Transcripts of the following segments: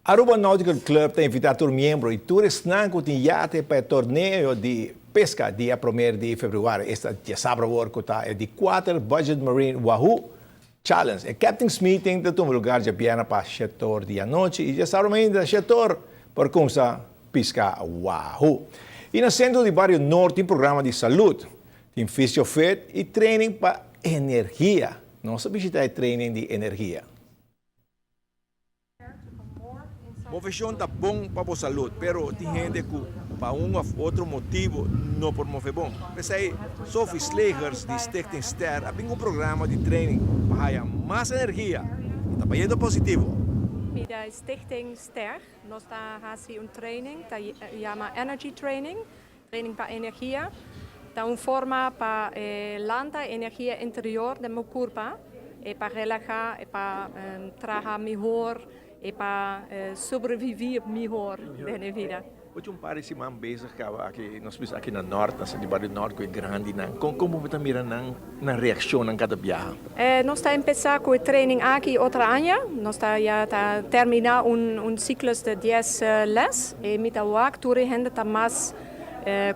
Aruba Nautical Club ta invita tur miembro y tur esnan cu tin yate pa e torneo di pesca dia 1 di februari. Esta diasabra awor, cu ta e di 4 Budget Marine Wahoo Challenge. E Captain's Meeting ta tuma lugar diabierna pa 7'or di anochi y diasabra mainta 7'or pa cuminsa pisca wahoo. Y na Centro di Bario Noord tin programa di salud, tin fysiofit y training pa energia. Nos a bishita e training di energia. Movecion ta bon pa bo salud, pero tin hende cu pa un of otro motibo no por move bon. Pesey, Sophie Slegers di Stichting Ster a bin un programa di training pa haya mas energia y ta bayendo positivo. Di Stichting Ster, nos ta haci un training, ta yama Energy Training, training pa energia. Ta un forma pa lanta energia interior di bo curpa, y pa relaha, y pa traha mihor, y pa sobrevivi mihor den bida. Hoje un par di siman bezig caba aki, nos bisa aki na Noord, na di Bario Noord, cu e grandi nan. Con bo ta mira nan reaccion nan cada biaha? Nos ta cuminsa cu e training aki otro aña. Nos ta ya ta termina un ciclo di 10 les. Y mi ta wak tur hende ta mas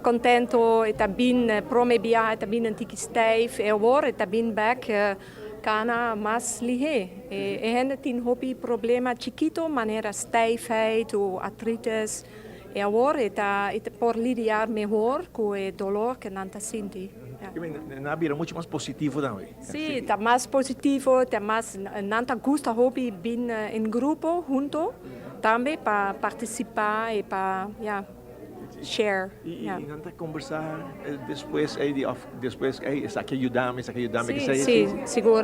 contento, y ta bin prome biaha, ta bin un tiki stijf, y awor ta bin back cana mas lihe. E hende tin hopi problema chikito, manera stijfheid of artritis. Y awor ta por lidia mihor cu e dolor cu nan ta sinti. Ja. Nan a bira mucho mas positivo tambe. Si, ta mas positivo, ta mas nan ta gusta hopi bin den grupo hunto tambe pa participa y pa, ja, share. Y nan ta combersa despues ey di of despues ey esaki a yuda mi, esaki a yuda mi. Si, sigur.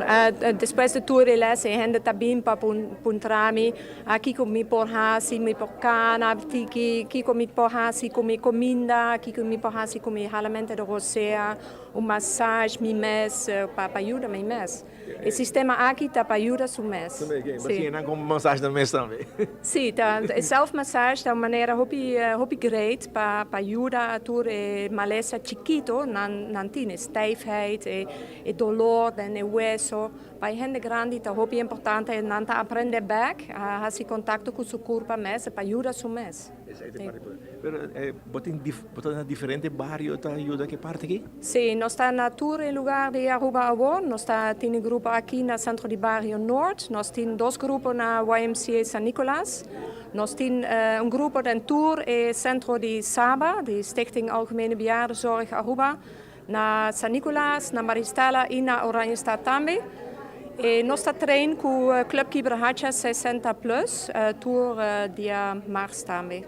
Despues di tur e les, e hende ta bin pa puntra mi, kico mi por hasi, mi por cana, tiki, kico mi por hasi cu mi cuminda, kico mi por hasi cu mi halamento di rosea, un massage mi mes, pa yuda mi mes. E sistema aki ta pa yuda su mes. Si. Nan cu massage na mes tambe. Si, ta self-massage ta un manera hopi hopi great pa yuda tur e malesa chikito nan tin, stijfheid, e dolor den e weso. Pa hende grandi ta hopi importante nan ta aprende back, a hasi contacto cu su curpa mes, pa yuda su mes. Pero bo ta na diferente bario ta yuda ki parti aki? Si, nos ta na tur lugar di Aruba awor. Nos ta tin un grupo aki na Centro di Bario Noord. Nos tin dos grupo na YMCA San Nicolas. Nos tin un grupo den tur e Centro di SABA, di Stichting Algemene Bejaardenzorg Aruba, na San Nicolas, na Maristella y na Oranjestad tambe. Y nos ta train cu Club Kibrahacha 60 Plus, tur dia maart tambe.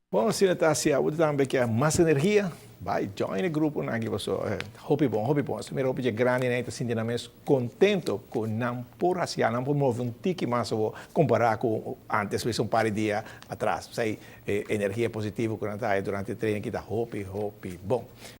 Bon, si ta haci bo tambe kier mas energia, bay join e grupo nan aki paso. Hopi bon, hopi bon. Mira hopi grandi nan ta sinti nan mes contento cu nan por haci, nan por move un tiki mas o compara cu antes, un par di dia atras. Say, energia positivo cu nan ta durante e training ta hopi, hopi bon.